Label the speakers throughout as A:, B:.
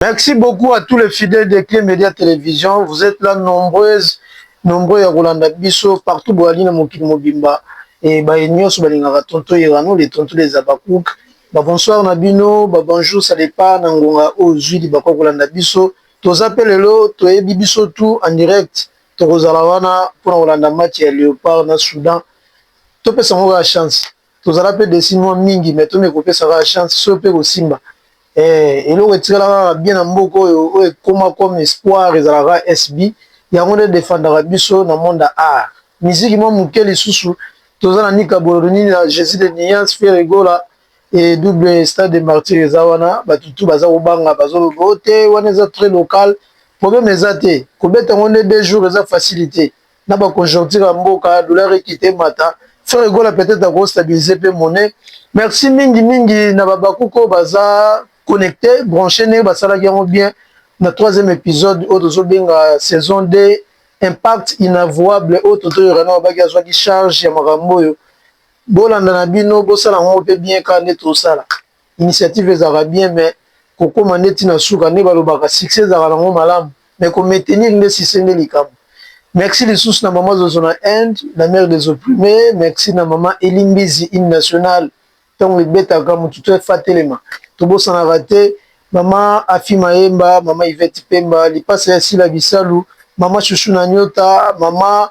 A: Merci beaucoup à tous les fidèles de Clé Média Télévision. Vous êtes là nombreuses, nombreux ya kolanda biso partout boyali na mokili mobimba. Et baye nyonso balingaka tonton Irano, les tontons les Abakouk. Ba bonsoir na bino, ba bonjour, ça dépend na ngonga oyo ozwi libako kolanda biso. Toza pe lelo toyebi biso tout en direct. Tokozala wana mpona kolanda match ya Léopard na Soudan. Topesa yango kaka chance. Tozala mpe desi mwa mingi, mais tomeki kopesa kaka chance soki mpe kosimba. Eloko etikala kaka bien na mboka oyo, oyo ekóma comme espoir, ezalaka SB. Yango nde defandaka biso na monde ya art, musique. Mwa moke lisusu, toza na Nika Bololo nini na Jésus de Nuance, Ferre Gola et double Stade de Martyr eza wana. Bato tu baza kobanga, bazoloba o te, wana eza très local. Problème eza te, kobeta yango nde 2 jours eza facilité na baconjoncture ya mboka, dollar ekite, emata. Ferre Gola peut-être akostabiliser mpe monnaie. Merci mingi mingi na babakuko baza connecté, branché, ndenge basalaki yango bien na troisième épisode oyo tozobenga saison 2, Impact inavouable, oyo tonton Yorano abaki azwaki charge ya makambo oyo. Bolanda na bino, bosala yango mpe bien. Kaka nde tosala initiative ezalaka bien, mais kokóma neti na suka nde balobaka succès ezalaka nango malamu, mais komaintenir nde succès nde likambo. Merci lisusu na mama Zozo na Inde, la mère des opprimés. Merci na mama Elimbizi, hymne national ntango ebetaka motu to efa telema. Tobosanaka te mama Afi Mayemba, mama Ivete Pemba, lipasa ya Sila Bisalu, mama Chuchu na Nyota, mama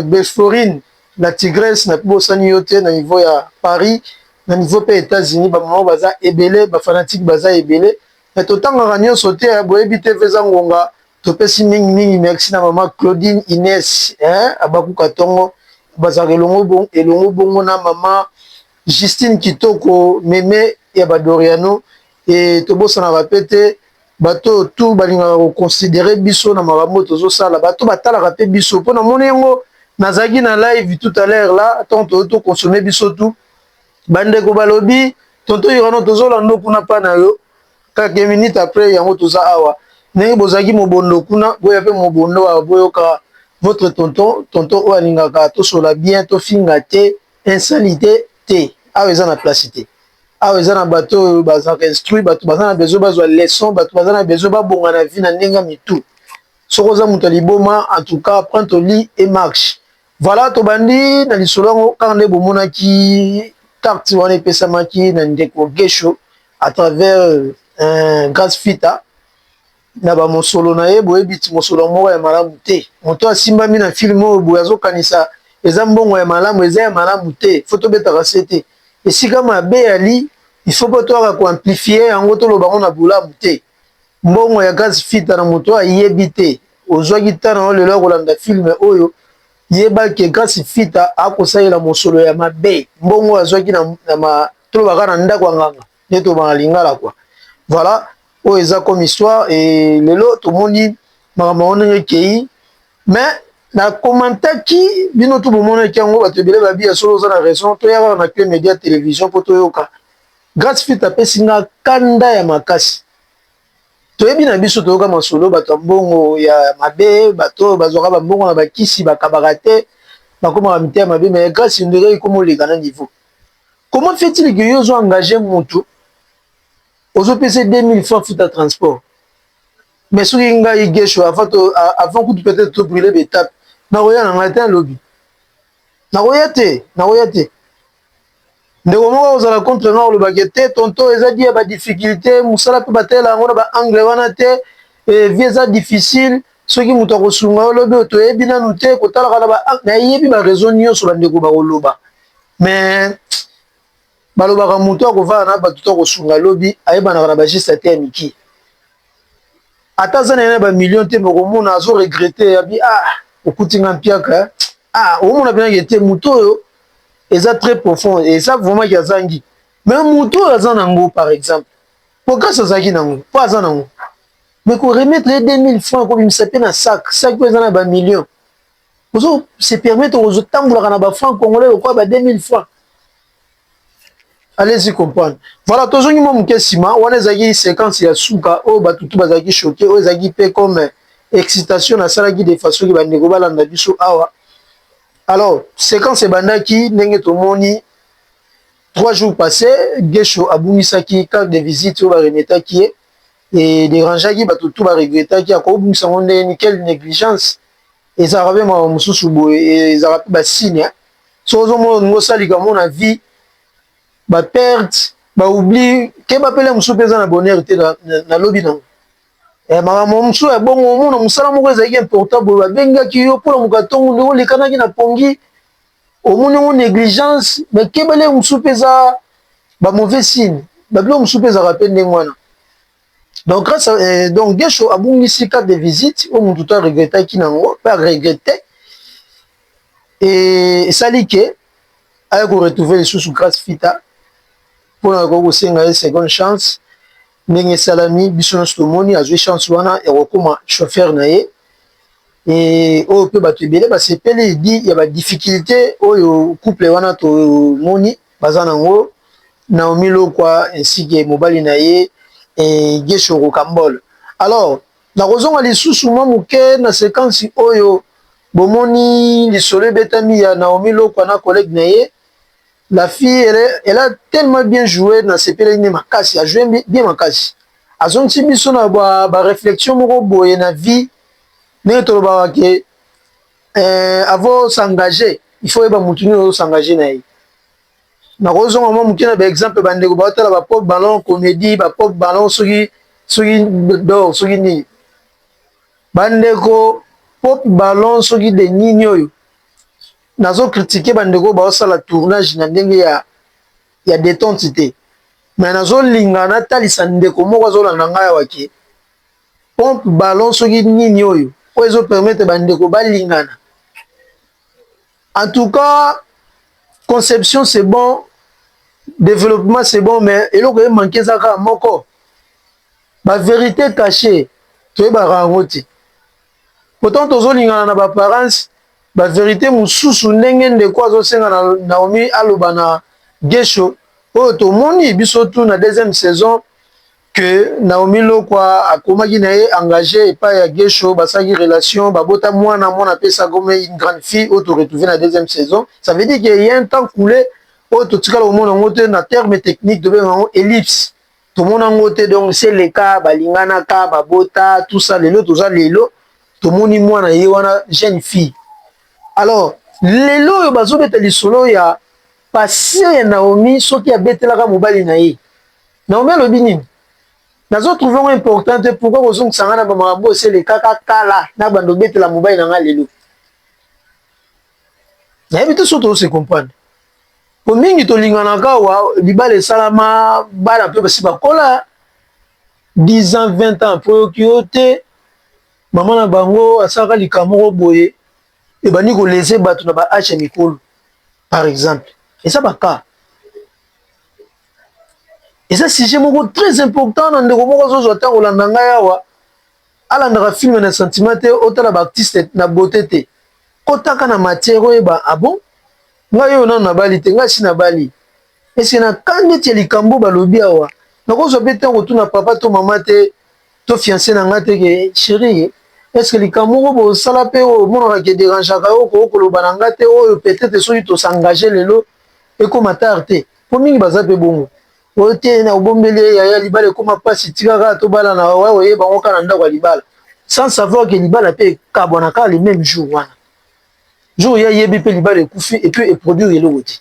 A: Belforine la Tigresse. Na bosani yo te na niveau ya Paris, na niveau mpe États-Unis. Bamama baza ebele, bafanatiques baza ebele, me totangaka nyonso te. Boyebi te, eza ngonga. Topesi mingimingi merci na mama Claudine Ines Abakuka ntongo bazalaka elongo bongo na mama Justine Kitoko, meme ya Badoriano. E tobosanaka mpe te bato oyo tu balingaka koconsidérer biso na makambo oyo tozosala, bato batalaka mpe biso. Mpo namoni yango, nazalaki na live tout à l'heure là, ntango toyo toconsommer biso tu, bandeko balobi: "Tonton Yorano, tozolanda kuna mpa na yo." Quelques minutes après, yango toza awa. Ndenge bozalaki mobondo kuna, boya mpe mobondo awa, boyoka votre tonton, tonton oyo alingaka tosola bien, tofinga te, insalite te. Awa eza na place te, awa eza na bato oyo bazalaka instruit, bato baza na besoin bazwa leçon, bato baza na besoin babonga na vie na ndenge ya mitu. Soki oza moto ya liboma, en tout cas prends ton lit et marche. Voilà, tobandi na lisolo yango kaka nde bomonaki carte wana epesamaki na ndeko Gesho à travers Grâce Fita na bamosolo na ye. Boyebi ti mosolo moko ya malamu te. Moto asimbami na film oyo boye azokanisa eza mbongo ya malamu, eza ya malamu te. Faut tobetaka se te esika mabe yali, il faut mpo toyaka koamplifier yango, toloba yango na bolamu te. Mbongo ya Grâce Fita, na moto oyo ayebi te, ozwaki ntango oyo lelo ya kolanda film oyo, yebaki Grâce Fita akosalela mosolo ya mabe. Mbongo oyo azwaki na tolobaka na ndako ya nganga nde tobanga lingala quoi. Voilà, oyo eza comme histoire. E lelo tomoni makambo yango ndenge ekei, mais na komantaki bino tu bomonaki yango. Bato ebele babi ya solo, oza na raison. Toya kaka na Clé Média Télévision mpo toyoka. Grâce Fita apesi nga kanda ya makasi. Toyebi na biso, toyoka masolo, bato ya mbongo ya mabe, bato oyo bazwaka bambongo na bakisi, bakabaka te, bakomaka mitema mabe. Mais Grâce ndenge ekoma oleka na niveau, comment fait-il que yo ozo engage motu, ozopesa 2000 francs futa transport? Mais soki ngai Gesho, avant kutu peut-être tobrûler baétape, nakoya na ngai te. Alobi nakoya te, nakoya te. Ndeko moko ozala contre nga, olobaki te: "Tonton, eza di ya badifficulté, mosala mpe batela yango na baangle wana te, vie eza difficile. Soki moto akosunga yo lobi oyo, toyebi nanu te." Kotalaka na nayebi baraison nyonso bandeko bakoloba, mais balobaka moto akovanda na bato to akosunga lobi ayebanaka na bageste te ya miki. Ata aza na ye na bamillion te, mokomona azoregretter, abi: "Ah, okuti nga mpiaka." Ah, omona mpenaki te moto oyo eza très profond, eza vraiment ki azangi. Mais moto oyo aza nango, par exemple, po Grâce azalaki nango, mpo aza nango, mais koremettre ye 2000 francs, kobimisa mpe na sac, sac mpe eza na bamillion, ozo se permettre ozotambolaka na bafranc congolais lokola ba 2000 francs. Allez-y comprendre. Voilà, tozongi mwa moke nsima. Wana ezalaki séquence ya suka oyo bato tu bazalaki choqué, oyo ezalaki mpe comme excitation nasalaki de façon ki bandeko balanda biso awa. Alors, séquence ebandaki ndenge tomoni 3 jours passé, Gesho abungisaki carte de visite oyo baremetaki ye. Ederangeaki bato tu, baregretaki akobungisa yango ndenge nini, quelle négligence. Ezalaka mpe makambo mosusu boye, ezalaka mpe basigne. Soki ozomona olingi osalika mo na vie, baperte, baoubli, keba pele mosusu mpe eza na bonheur te. Nalobi nango makambo mosusu ya bongo. Omona mosala moko ezalaki important boye, babengaki yo mpona mokatongo, ndenge olekanaki na pongi, omoni yango négligence. Mais kebele mosusu mpe eza bamauvais signe, babiloko mosusu mpe ezalaka mpe ndenge wana. Donc grâce donc Gesho abungisi carte de visite oyo motu to aregretaki nango mpe aregrete. Esali ke aya koretrouve lisusu Grâce Fita mpona koki kosenga ye seconde chance. Ndenge esalami, biso nyonso tomoni azwi chance wana ya kokóma chauffeur na ye. Oyo mpe bato ebele basepeli di ya badifficulté oyo couple wana tomoni baza nango, Naomi Lokwa ainsi que mobali na ye Gesho Rocambole. Alors nakozonga lisusu mwa moke na séquence oyo bomoni lisolo ebetami ya Naomi Lokwa na collègue na ye. La fille, elle a tellement bien joué, nasepelaki nde makasi, ajoue bien makasi. Azongisi biso na baréflexion moko boye na vie, ndenge tolobaka ke avant s'engager, il faut oyeba motu nini ozosengage na ye. Nakozonga mwa moke na baexemple. Bandeko baotala bapop ballon comédie, bapop ballon soki soki dor soki nini, bandeko, pop ballon soki de nini oyo, nazocritiquer bandeko baosala tournage na ndenge ya détente te. Mais nazolinga natalisa ndeko moko azolanda ngai awa ke pompe ballon soki nini oyo, oyo ezopermettre bandeko balingana. En tout cas, conception, c'est bon, développement, c'est bon, mais eloko emanke eza kaka moko, bavérité caché toyebaka yango te. Pourtant tozolingana na baapparence, bavérité mosusu, ndenge ndeko azosenga na Naomi aloba na Gesho, oyo tomoni biso tu na deuxième saison que Naomi Lokwa akomaki na ye engagé epai ya Gesho, basalaki relation, babota mwana, mwana apesa comme une grande fille oyo toretrouve na deuxième saison. Ça veut dire que y a un temps coulé oyo totikala komona yango te. Na terme technique tobenga yango ellipse. Tomona yango te. Donc c'est le cas, balinganaka, babota, tout ça. Lelo toza, lelo tomoni mwana ye wana, jeune fille. Alors lelo oyo bazobeta lisolo ya passé ya Naomi, soki abetelaka mobali na ye. Naomi alobi nini? Nazotrouve yango important te. Pourquoi kozongisa nga na bamakambo oselekaka kala na bando obetela mobali na nga lelo? Nayebi te so tozose comprendre. Po mingi tolinganaka awa, libala esalama, bana mpe basi bakola 10 ans, 20 ans, po oyoki yo te mama na bango asalaka likambo moko boye, ebandi kolese bato na baage ya mikolo. Par exemple, eza baka, eza sujet moko très important na ndeko moko azozwa ntango olanda ngai awa. Alandaka film na sentiment te, otala baartiste na beauté te, kotaka na matière oyeba. Ah bon, ngai oyo nano nabali te, ngai si nabali, eske na ka neti ya likambo balobi awa, nakozwa mpe ntango kotuna papa to mama te to fiancé na ngai te ke chéri, est-ce likambo moko bosala mpe oyo omonaka ke dérangeaka yo, koki koloba na ngai te? Oyo peut-être soki tosengage lelo, ekóma tard te. Mpo mingi baza mpe bongo oyo te na obombeli ye yaya, libala ekóma mpasi, tika kaka tobala na wa oyeba yango kaka na ndako ya libala, sans savoir ke libala mpe ekabwana kaka le même jour wana, jour ye ayebi mpe libala ekufi, et puis eproduire eloko te.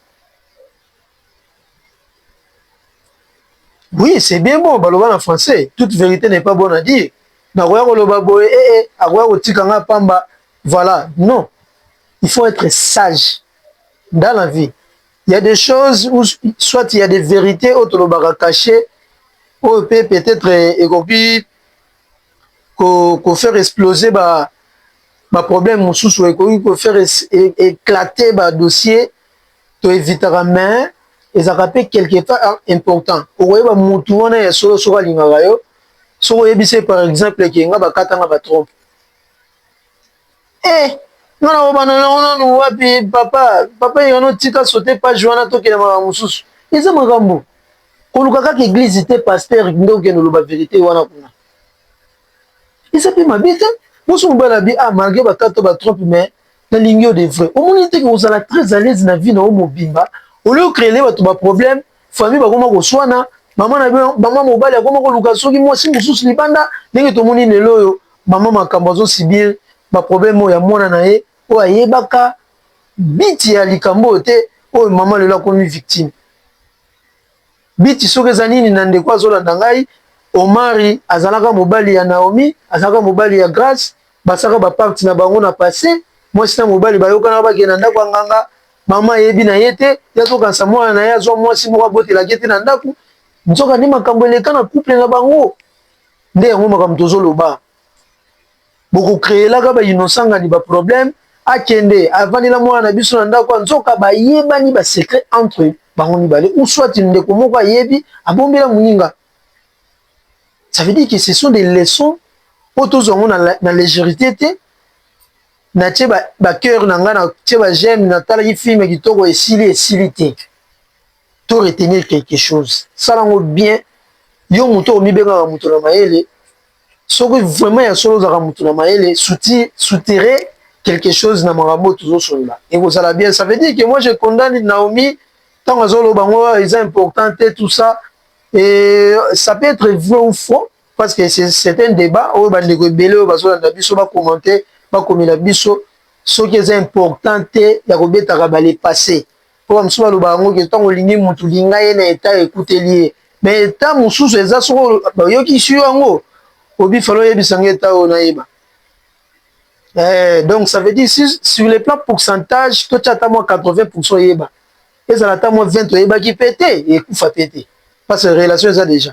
A: Oui, c'est bien bon, baloba na français, toute vérité n'est pas bonne à dire. Nakoya koloba boye, ee akoya kotika nga pamba. Voilà, non, il faut être sage dans la vie. Il y a des choses où soit il y a des vérités oyo tolobaka caché, oyo mpe peut-être ekoki kofaire exploser ba baproblème mosusu, ekoki kofaire éclater badossier, toevitaka. Mais ezalaka mpe quelque part important okoyeba mutu wana ya solo soki alingaka yo. Soki oyebisi, par exemple, ke nga bakatanga batrompe, eh nga na kobanda nango nanu wapi? Papa, papa yano, tika saute page wana, tokende makambo mosusu. Eza makambo koluka kaka église te, pasteur nde okende oloba vérité wana kuna, eza mpe mabe te. Mosu mobali abi: ah, malgré bakata batrompe, mais nalingi yo de vrai. Omoni te ke ozala très à l'aise na vie na yo mobimba, olie ocréele bato baproblème, famille bakoma koswana. Mama na bino, mama mobali akoma koluka soki mwasi mosusu libanda. Ndenge tomoni lelo oyo, mama makambo azosubir baproblème oyo ya mwana na ye oyo ayebaka biti ya likambo oyo te. Oyo mama lelo akomi victime. Biti soki eza nini na ndeko azolanda ngai, Omari azalaka mobali ya Naomi, azalaka mobali ya Grace. Basaka bapacte na bango na passé, mwasi na mobali bayokanaka, bakende na ndako ya nganga. Mama ayebi na ye te, ye azokanisa mwana na ye azwa mwasi moko abotelaki ye te na ndako. Nzoka nde makambo eleka na couple na bango. Nde yango makambo tozoloba, bokocréelaka bainnocent ngani baproblème. Akende avandela mwana na biso na ndako, nzoka bayebani basecret entre bango mibale, ou soit ndeko moko ayebi, abombela moninga. Ça veut dire que ce sont des leçons oyo tozwa yango na légèreté te. Natie bacœur na ngai, natie baj'aime, natalaki film kitoko, esili, esili te. To retenir quelque chose, sala yango bien. Yo moto omibengaka moto na mayele, soki vraiment ya solo ozalaka moto na mayele, soutirer quelque chose na makambo oyo tozosolola, ekozala bien. Ça veut dire que moi, je condamne Naomi ntango azoloba yango eza important te, tout ça. Et ça peut être vrai ou faux, parce que c'est un débat oyo bandeko ebele oyo bazolanda biso bacommenter, bakomela biso soki eza important te ya kobetaka bale passé. Mpo bamosusu baloba yango ke ntango olingi motu, linga ye na état ekuteli ye, mais état mosusu eza soki bayokisi yo yango, obi falo oyebisanga état oyo nayeba. Donc ça veut dire, si, sur le plan pourcentage, totia ata mwa 80, oyeba, ezala ata mwa 20, oyebaki mpe te, ekufa mpe te, parce que relation eza déjà.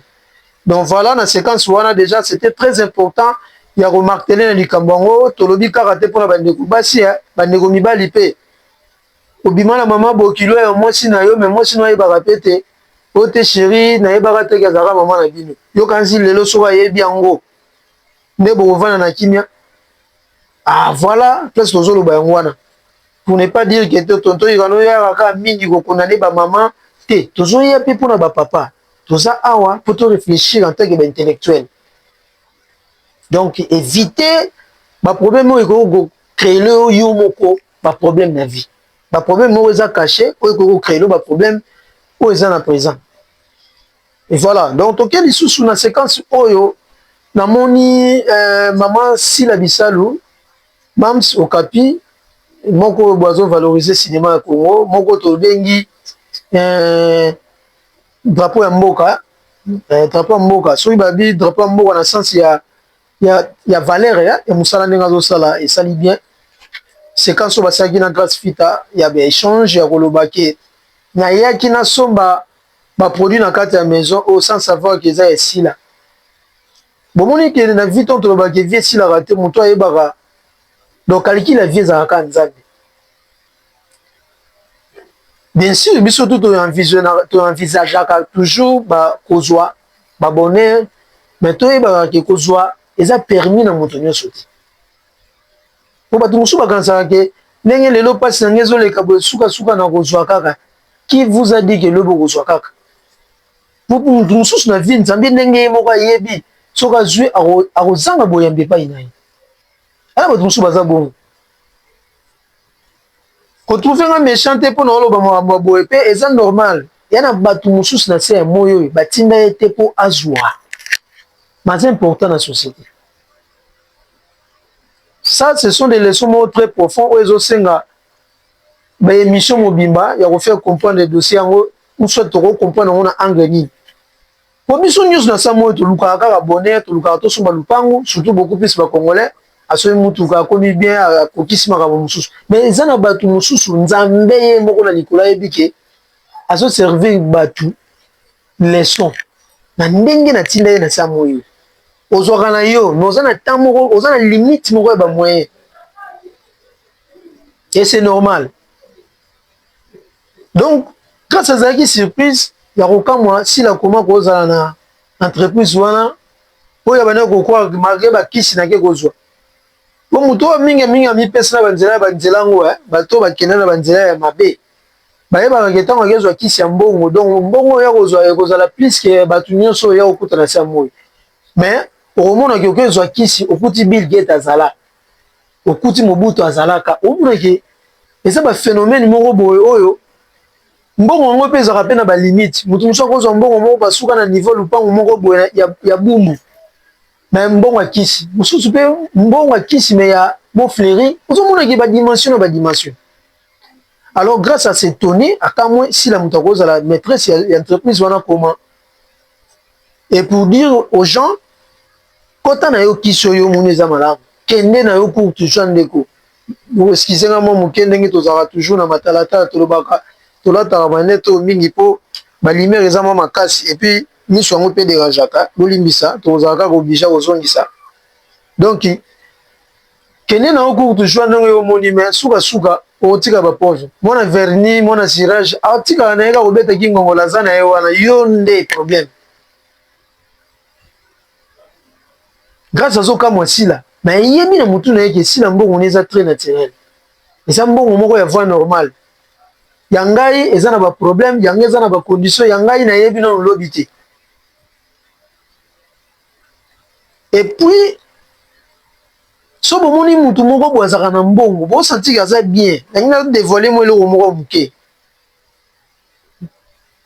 A: Donc voilà, na séquence wana déjà, c'était très important ya komarteler na likambo yango. Tolobi kaka te mpona bandeko basi, bandeko mibali mpe. Obima na mama bokilo ya mwasi na yo, mais mwasi no ayebaka mpe te. Oyo te, chéri, nayebaka teke azalaka mama na bino. Yokanisi lelo soki ayebi yango, nde bokovanda na kimia? Ah, voilà place tozoloba yango wana, pour ne pas dire que tonton Irano oyaka kaka mingi kokondane bamama te. Tozoya mpe mpona bapapa. Toza awa mpo to réfléchir en tant que baintellectuel. Donc éviter baproblème oyo ekoki kocréer yo moko baproblème na vie, baproblème moko eza caché oyo ekoki kocréer baproblème oyo eza na présent. Et voilà, donc toke lisusu na séquence oyo. Namoni mama Sila Bisalu, Mams Okapi, moko oyo azovaloriser cinéma ya Congo, moko tobengi drapeau ya mboka, drapeau ya mboka. Soki babi drapeau ya mboka na sens ya valeur ya mosala ndenge azosala, esali bien. Séquence oyo basalaki na Grâce Fita ya baéchange ya koloba ke nayaki nasomba baproduit na kati ya maison oyo sans savoir ke eza esila. Bomoni ke na vie, ntango tolobaka vie esilaka te, moto ayebaka donc calcul ya vie ezalaka Nzambe. Bien sûr, biso tu toenvisageaka toujours kozwa babonheur, mais toyebaka ke kozwa eza permis na moto nyonso te. Po bato mosusu bakanisaka ke ndenge lelo mpasi na ngai ezoleka boye, sukasuka na kozwa kaka. Qui vous a dit ke lobi okozwa kaka? Moto mosusu na vie, Nzambe ndenge ye moko ayebi, soki azwi, akozanga boyambi epai na ye. Aya, bato mosusu baza bongo. Kotrouver nga méchant te mpona oloba makambo ya boye, mpe eza normal. Ya na bato mosusu na se ya moi oyo batinda ye te mpo azwa, baza important na société. Ça, ce sont des leçons moko très profond oyo ezosenga baémission mobimba ya kofaire comprendre dossier yango, ou soit tokocomprendre yango na angle nini. Po biso nyonso na sa moi tolukaka kaka bonheur, tolukaka tosomba lupangu, surtout beaucoup plus bacongolais. Asomi mutuka, akomi bien, akokisi makambo mosusu. Mais eza na bato mosusu, Nzambe ye moko na likolo ayebi ke azoservir bato leçon na ndenge natinda ye na sa moi. Ozwaka na yo, mais oza na temps moko, oza na limite moko ya bamoyen, et c'est normal. Donc Grâce azalaki surprise ya kokamwa Sila koma kozala na entreprise wana oyo abandaki kokroire malgré bakisi nake kozwa. Po moto oyo mingi mingi amipesa na banzela ya banzela yango, bato bakenda na banzela ya mabe bayebaka ke ntango akezwa kisi ya mbongo, donc mbongo oyo ya kozwa ekozala plus ke bato nyonso oyo ya kokuta na se ya moi. Mais okomonaki okezwa kisi, okuti Bill Gates azala, okuti Mobutu azalaka. Omonaki eza baphénomène moko boye oyo. Mbongo yango mpe ezalaka mpe na ba limite. Moto mosusu akozwa mbongo moko basuka na niveau lupango moko boye ya bumbu, mais mbongo ya kisi mosusu mpe mbongo ya kisi mais ya Montfleury, ozomonaki ba dimension na ba dimension. Alors grâce à s'étonner, akamwe Sila moto akozala maîtresse ya entreprise wana comment. Et pour dire aux gens, kota na yo kisi oyo omoni eza malamu, kende na yo cours toujours ndeko. Excuse nga mwa moke ndenge tozalaka toujours na matalatala, tolobaka tolataka manete oyo mingi mpo ba lumière eza mwa makasi et puis miso yango mpe dérangeaka, bolimbisa, tozalaka kaka obligé kozongisa. Donc kende na yo cours toujours ndenge oyo omoni, mais sukasuka okotika ba pauvre. Mwana vernis, mwana cirage atikaka na ye kaka kobeta kingongola, aza na ye wana, yo nde problème. Grâce azokamwa Sila, mais eyebi na motu na ye ke Sila mbongo ne eza très naturel, eza mbongo moko ya voie normale. Ya ngai eza na ba problème, ya ngai eza na ba condition, ya ngai nayebi nano lobi te. Et puis so bomoni mutu moko boye azalaka na mbongo, bosanti ke aza bien, nalingi na dévoiler mwa eloko moko moke.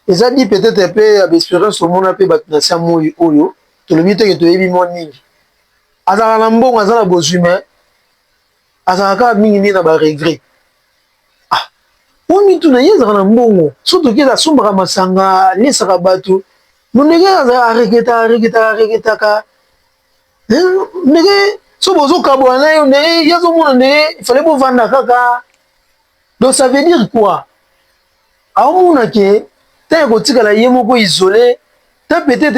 A: Eza dit peut-être mpe ya ba expérience omona mpe bato na se ya moi oyo, tolobi te ke toyebi mwa mingi. Azalaka na mbongo, aza na bozwi, mais azalaka kaka mingi mingi na ba regret. Ah, oyo mituna ye azalaka na mbongo, so toki asombaka masanga, alesaka bato, mondenge aregretaka, aregretaka, aregretaka ndenge so bozokabwana na ye, ndenge ye azomona ndenge fallait bovanda kaka. Donc ça veut dire quoi? Aomona ke ntango ya kotikala ye moko isolé, ta peut-être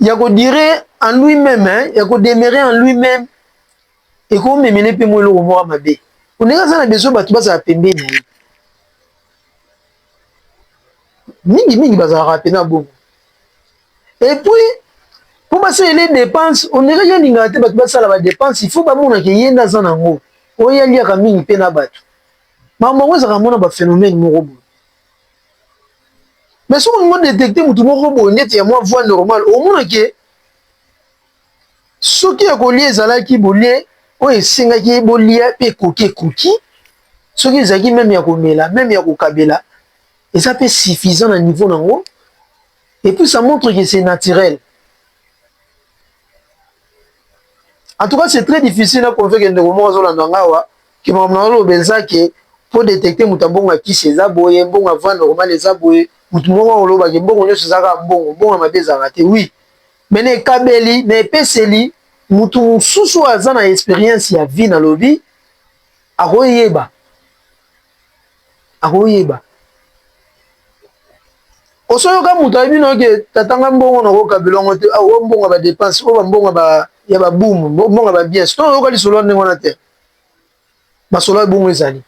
A: ya kodire en lui-même, hein, ya kodemeurer en lui-même, ekomemele mpe mwa eloko moko mabe. Ondenge aza na besoin bato bazala pembeni na ye. Mingi mingi bazalaka pena bongo. Et puis mpo basalela dépense, ondenge ye alingaka te bato basala ba dépense, il faut bamona ke ye nde aza nango, oyo aliaka mingi mpe na bato. Makambo yango ezalaka mona ba phénomène moko boye. Mais soki olingi odétecte motu moko boye neti ya mwa voie normale, omona ke soki ya kolia ezalaki bolie oyo esengaki bolia mpe ekoki ekoki, soki ezalaki même ya komela, même ya kokabela, eza mpe suffisant na niveau nango. Et puis ça montre que c'est naturel. En tout cas, c'est très difficile na convaincre ndeko moko azolanda nga awa ke makambo na oloba eza ke mpo détecter moto ya mbongo ya kisi eza boye, mbongo ya voie normale eza boye. Motu moko olobaki mbongo nyonso eza kaka mbongo, mbongo ya mabe ezalaka te. Oui, mais na ekabeli, na epeseli, motu mosusu oyo aza na expérience ya vie, nalobi akoyeba, akoyeba. Osoyoka moto ayebi na oke tatanga mbongo nakokabela yango te, oyo mbongo ya ba dépense, oyo bambongo ya babumu, mbongo ya ba bien. Soki oyoka lisolo ndenge wana te, masolo ya bongo ezali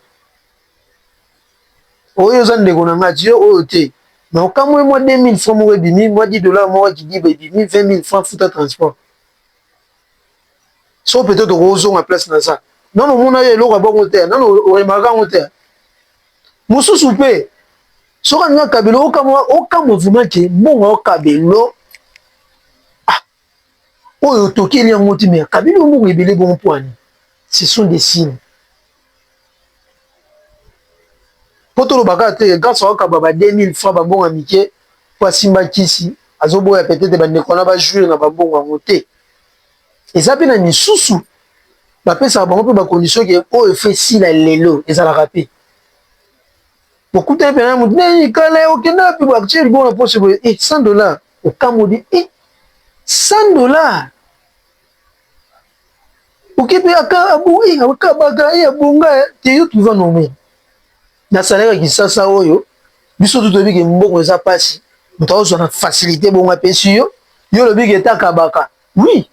A: oyo oza ndeko na ngai ti oyo te, mais okamwe mwa 2000 francs moko ebimi, mwa 10 $ moko kidiba ebimi, 20 000 francs futa transport. So peut-être okozonga place na za nano omona yo eloko ya bongo te, nano oremarka yango te. Mosusu mpe soki alingi akabelo, okamwa vraiment ke mbongo akabelo, ah, oyo otokeli yango te, mais akabeli yo mbongo ebele bongo mpo ani? Ce sont des signes. Mpo tolobaka te grâce akokaba ba 2000 francs, bambongo ya mike, mpo asimba kisi, azoboya peut-être bandeko wana bajouir na bambongo yango te. Eza mpe na misusu bapesaka bango mpe ba condition ke oyo efe esila lelo, ezalaka mpe bokutani mpe na motu neni kala okenda mpe batie libongo na poche boye, 100 $, okamodi, 100 $, oke mpe akabaka abonga te, yo tuva normal na salaire ya Kisasa oyo biso tu toyebi ke mbongo eza mpasi, moto akozwa na facilité bongo apesi yo, yo olobi ke etakabaka. Oui,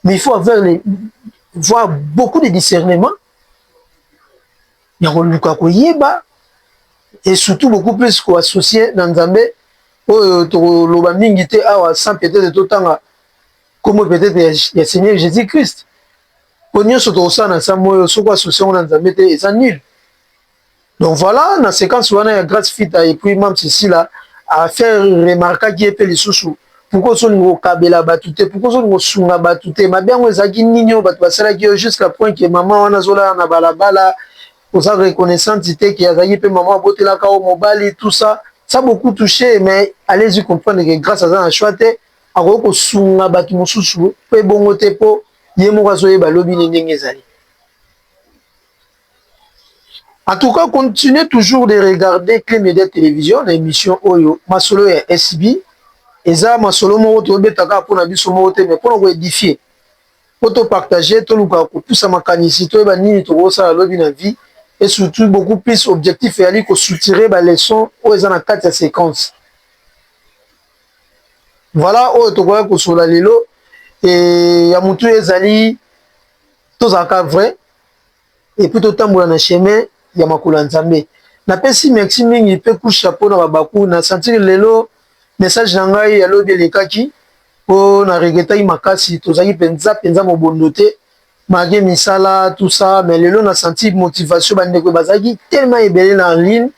A: mais il faut avoir voir beaucoup de discernement ya koluka koyeba et surtout beaucoup plus koassocier na Nzambe oyo tokoloba mingi te awa, sans peut-être totanga kombo peut-être ya Seigneur Jésus Christ, po nyonso tokosala na nsambo oyo, soki associé yango na Nzambe te, eza nul. Donc voilà, na séquence wana ya Grâce Fita et puis Mam Cécile a fait remarquaki ye mpe lisusu: pourquoi ozolinga kokabela bato te? Pourquoi ozolinga kosunga bato te? Mabe yango ezalaki nini oyo bato basalaki yo jusqu'à point ke mama wana azolala na balabala? Oza reconnaissante te ke azalaki mpe mama abotelaka yo mobali, tout ça, ça beaucoup touché. Mais allez-y comprendre que Grâce aza na choix te, akoki kosunga bato mosusu mpe bongo te, mpo ye moko azoyeba lobi ni ndenge ezali. En tout cas, continuez toujours de regarder Clé Média Télévision na émission oyo, Masolo ya SB. Eza masolo moko tobetaka mpona biso moko te, mais mpona koédifier, mpo topartage, toluka kopusa makanisi, toyeba nini tokosala lobi na vie. Et surtout, beaucoup plus objectif eyali kosoutirer baleçon oyo eza na kati ya séquence. Voilà oyo tokoki kosola lelo. E ya motu ezali tozalaka vrai et puis totambola na chemin ya makolo ya Nzambe. Napesi merci mingi mpe coup chapeau na babaku na sentir lelo. Message na ngai ya lobi elekaki mpo na regrettaki makasi, tozalaki mpenza mpenza mobondo te malgré misala, tout ça. Mais lelo na senti motivation, bandeko bazalaki tellement ebele na en ligne.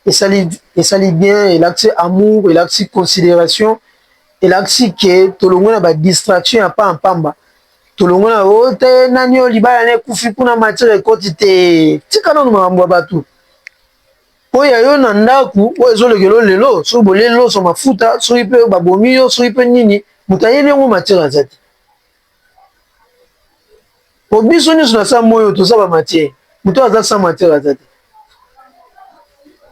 A: Esali, esali bien, elakisi amour, elakisi considération, elakisi ke tolongwe na badistraction ya pampamba, tolongwe na o te nani oyo libala na ekufi kuna, matière ekoti te. Tika nanu makambo ya bato oyo ya yo na ndako oyo ezolekela lelo. Soki bolie loso mafuta, soki mpe babomi yo, soki mpe nini, moto ayeli yango matière aza te. Po biso nyonso na sa moyo toza bamatière, moto aza sans matière aza te.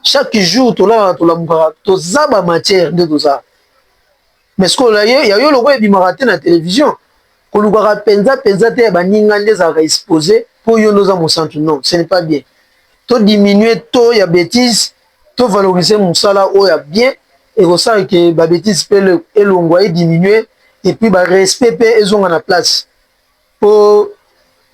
A: Chaque jour tolalaka, tolamukaka, toza bamatière nde toza. Mais sikoyo ya yo lokola ebimaka te na télévision, kolukaka mpenza mpenza te ya baninga nde ezalaka exposé mpo yo nde oza mosantu. Non, ce n'est pas bien. Todiminue to ya bétise, tovaloriser mosala oyo ya bien. Ekosala ke babétise mpe elongwa, ediminue, et puis barespect mpe ezonga na place, mpo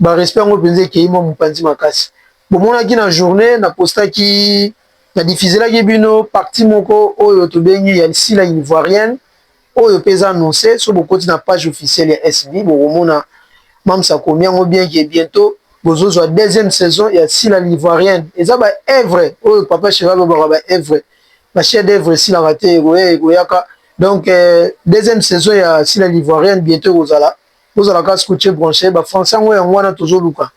A: barespect yango mpenza ekei mwa mopanzi makasi. Bomonaki na journée napostaki, nadiffuselaki bino partie moko oyo tobengi ya Sila Ivoirienne, oyo mpe eza annoncé. So bokoti na page officielle ya SB, bokomona Mamsa akomi yango bien ke bientôt bozozwa deuxième saison ya Sila l'Ivoirienne. Eza baœuvre oyo papa cheval alobaka, baœuvre, bachef d'œuvre esilaka te, ekoya, ekoyaka. Donc deuxième saison ya Sila l'Ivoirienne bientôt ekozala. Bozalaka scotché, branché. Bafrançais yango, yango wana tozoluka,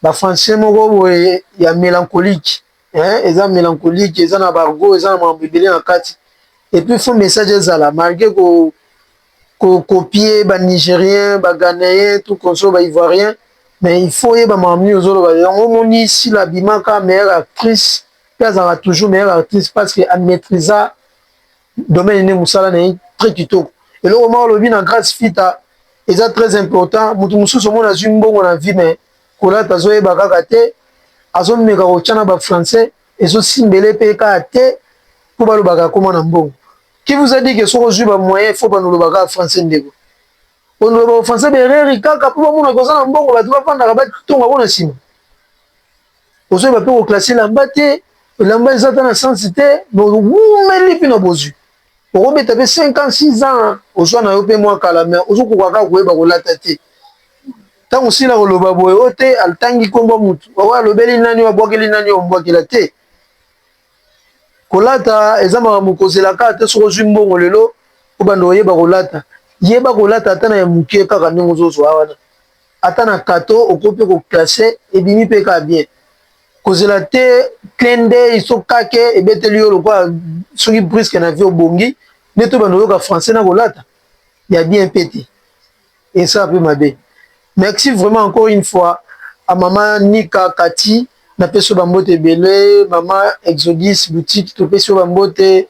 A: bafrançais moko boye ya mélancolique, eza mélancolique, eza na bargo, eza na makambo ebele na kati. Et puis faut message ezala malgré kocopier banigérien, baghanéen, tout conso, baivoirien, mais il faut oyeba makambo nini ozoloba. Yango omoni Sila abimaka meilleure actrice, mpe azalaka toujours meilleure actrice parce que amaîtrisa domaine nde mosala na ye très kitoko. Eloko moko olobi na Grâce Fita eza très important. Moto mosusu omona azwi mbongo na vie, mais kolata azoyeba kaka te, azomeka kotya na bafrançais, ezosimbele mpe kaka te, mpo balobaka akóma na mbongo. Qui vous a dit que soki ozwi bamoyen, faut banoloba kaka français? Ndeko, onoloba français bereri kaka mpo bamonaka oza na mbongo, bato bafandaka batonga ngo na nsima. Ozoyeba mpe koclasser elamba te, elamba eza ta na sensi te. Owumeli mpe na bozwi, okobeta mpe 5 ans, 6 ans, ozwa na yo mpe mwa kala, mais ozokoka kaka koyeba kolata te. Ntango osila koloba boye oyo te, atangi nkombo mutu oyo, alobeli nani, oyo abwakeli nani, oyo mbwakela te. Kolata eza makambo kozela kaka te. Soki ozwi mbongo lelo, obanda oyeba kolata, yeba kolata ata na ya moke kaka ndenge ozozwa wana, ata na kato okoki mpe koclasser, ebimi mpe kaka bien. Kozela te clin d'œil so kake ebeteli yo lokola soki brusque na vie obongi nde tobanda oyoka français na kolata ya bien mpe te, esala mpe mabe. Merci vraiment encore une fois à mama Nika Kati, napesi yo bambote ebele. Mama Exodus Boutique, topesi yo bambote.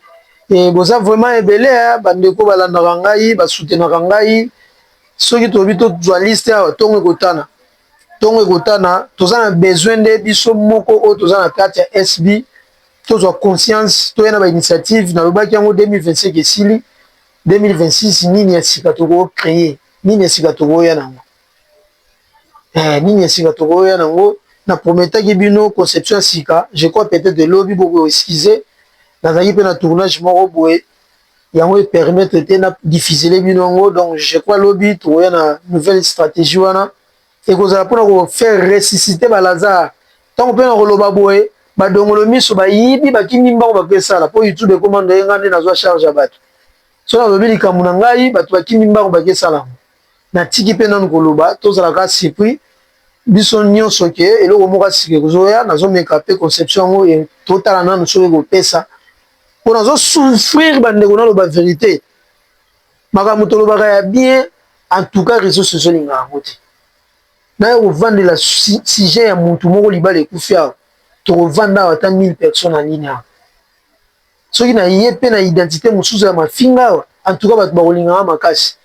A: E boza vraiment ebele, bandeko balandaka ngai, basoutenaka ngai. Soki tolobi tozwa liste awa, ntongo ekotana, ntongo ekotana. Toza na besoin nde biso moko oyo toza na kati ya SB tozwa conscience, toya na bainitiative. Nalobaki yango, 2025 esili, 2026 nini ya sika tokocréer? Nini ya sika tokoya nango? Nini ya sika tokoya nango? Na prometaki bino conception ya sika. Je crois peut-être elobi, boko excuse, nazalaki mpe na tournage moko boye, yango epermettre te na diffusele bino yango. Donc je crois lobi tokoya na nouvelle stratégie wana, ekozala mpona kofaire ressusciter balazare. Ntango mpe na koloba boye, badongolo miso bayibi, bakimi mbango, bakesala mpo YouTube ekoma ndoye. Nga nde nazwa charge ya bato. So nalobi likambo na ngai, bato bakimi mbango, bakesala yango. Natiki mpe nanu koloba, tozalaka surpris. Biso nyonso ke eloko moko ya sika ekozoya, nazomeka mpe conception yango, totala nanu soki ekopesa, mpo nazosouffrir. Bandeko, naloba vérité, makambo tolobaka ya bien, en tout cas réseau sociaux elingaka yango te. Naye kovandela sujet ya mutu moko, libala ekufi awa, tokovanda awa ata 1000 personnes en ligne awa. Soki na ye mpe na identité mosusu ya mafinga awa, en tout cas bato bakolingaka makasi.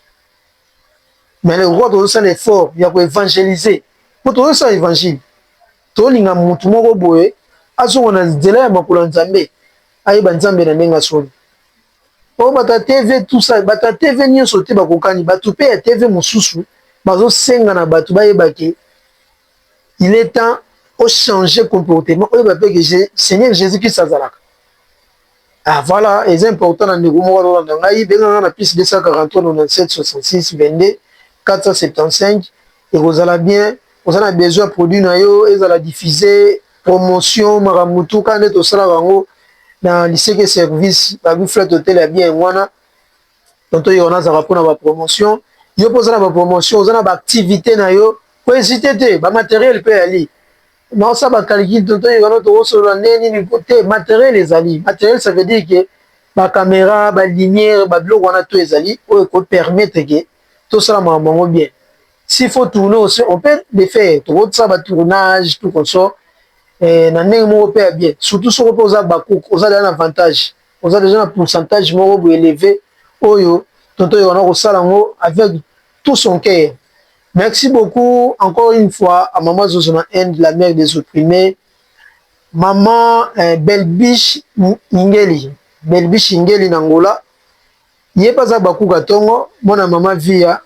A: Mais le roi, tozosala effort ya koévangéliser, mpo tozosala évangile. Tolinga mutu moko boye azonga na nzela ya makolo ya Nzambe, ayeba Nzambe na ndenge asoni oyo. Bato ya TV, tout ça, bato ya TV nyonso te bakokani. Bato mpe ya TV mosusu bazosenga na bato bayeba ke il est temps ochanger comportement, oyeba mpe ke Seigneur Jésus Christ azalaka. Ah voilà, eza important na ndeko moko azolanda ngai, benganga na +243 97 66 22 475. Ekozala bien. Oza na besoin ya produit na yo ezala diffusé, promotion, makambo tuka nde tosalaka yango na Liseke Service babi Flat Hotel ya bien wana. Tonton yo wana azalaka mpona bapromotion. Yo mpo oza na bapromotion, oza na baactivité na yo, kohésiter te. Bamatériel mpe yali, naosala bacalcul. Tonton yo wana, tokosolola nde nini te. Matériel ezali, matériel, ça veut dire ke bacaméra, balumière, babiloko wana to ezali oyo ekopermettre ke tosala makambo yango bien. S'il faut tourner aussi, on peut le faire. Tokosala batournage, tout consort, na ndenge moko mpe ya bien. Surtout soko mpe oza bakuku, oza déjà na avantage, oza déjà na pourcentage moko boye élevé oyo tonton oyo wana kosala yango avec tout son cœur. Merci beaucoup encore une fois à Maman Zozo na Inde, la mère des opprimés, Maman Belbiche Ingeli, Belbiche Ingeli na Angola. Ye mpe aza bakuka ntongo. Mwana mama Via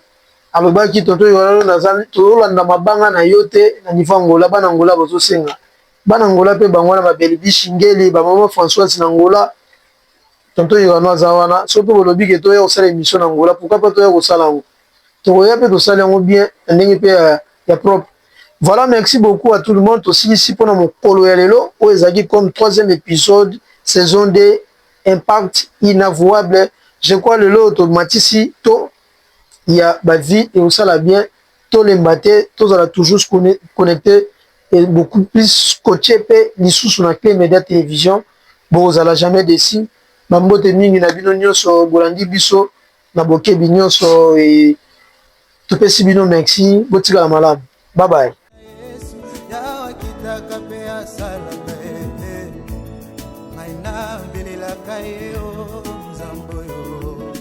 A: alobaki: "Tonton oyo, tozolanda mabanga na yo te na niveau Angola." Bana Angola bazosenga, bana Angola mpe bango wana, babelbiche Ngeli, bamama Françoise na Angola. Tonton Yorano aza wana. Soki mpe bolobi ke toya kosala émission na Angola, pourquoi pas? Toya kosala yango, tokoya mpe tosala yango bien na ndenge mpe ya propre. Voilà, merci beaucoup à tout le monde. Tosilisi mpona mokolo ya lelo oyo ezalaki comme troisième épisode, saison 2, Impact inavouable. Je crois lelo tomatisi to ya bavie, ekosala bien. Tolemba te, tozala toujours connecté et beaucoup plus scotché mpe lisusu na Clé Média Télévision. Bokozala jamais déçu. Bambote mingi na bino nyonso bolandi biso na bokebi nyonso e topesi bino merci. Botikala malamu, bye bye.
B: Yawakitaka mpe asalaka ye, ngai nabelelaka ye o Nzambe oyo,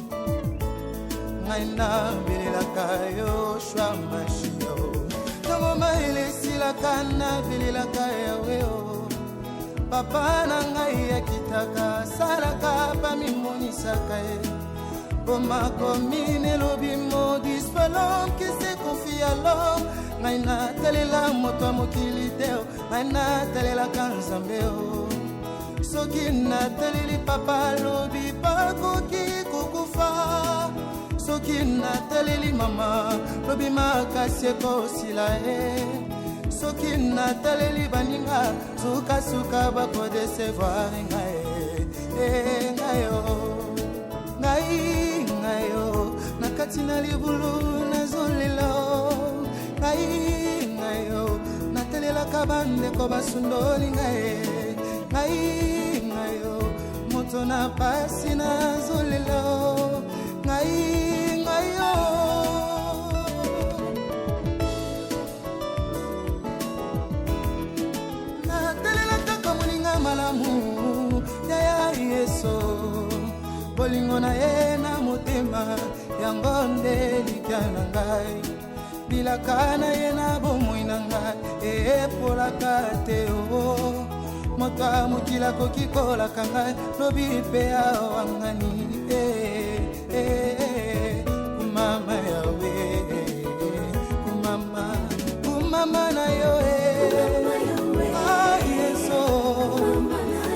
B: ngai nabelelaka yo shwa mashia o ntango mayele esilaka, nabelelaka Yawe o papa na ngai akitaka, asalaka, bamimonisaka ye. Po makomi elobi: "Maudit soit l'homme qui se confie à l'homme." Ngai natalela moto ya mokili te, ngai natalelaka Nzambe o. Soki nataleli papa, alobi bakoki kokufa. Soki nataleli mama, lobi makasi ekosila ye. Soki nataleli baninga, sukasuka bakodécevoir ngai. E ngai o, ngai, ngai o, na kati na libulu nazolela. Ngai, ngai o, natelelaka bandeko basundoli ngai. Ngai, ngai o, moto na pasi nazolela. Ngai, ngai o. Natelela kaka moninga malamu yaya Yesu, bolingo na ye na motema, yango nde likya na ngai. Bilaka na ye na bomoi na ngai epolaka te o. Moto ya mokili akoki kolaka ngai, lobi mpe awangani. Kumama Yawe, kumama, kumama na yo e. Ah, Yesu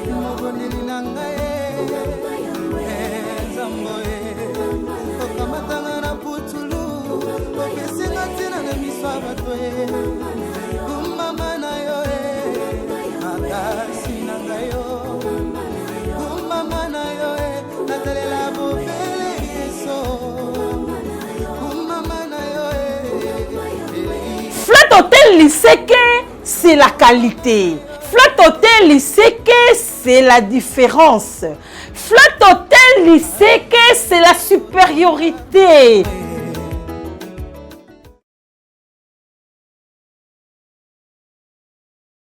B: mobondeli na ngai e, Nzambo e, okamatanga na putulu, opesinga ntina na miso ya bato e. Kumama na yo e, makasi na ngai yo. Kumama na yo e, natalela bobele Yesu. Kumama na yo e.
C: Flat Hotel. Hotel Liseke, c'est la qualité. Flat Hotel Liseke, c'est la différence. Flat Hotel Liseke, c'est la supériorité.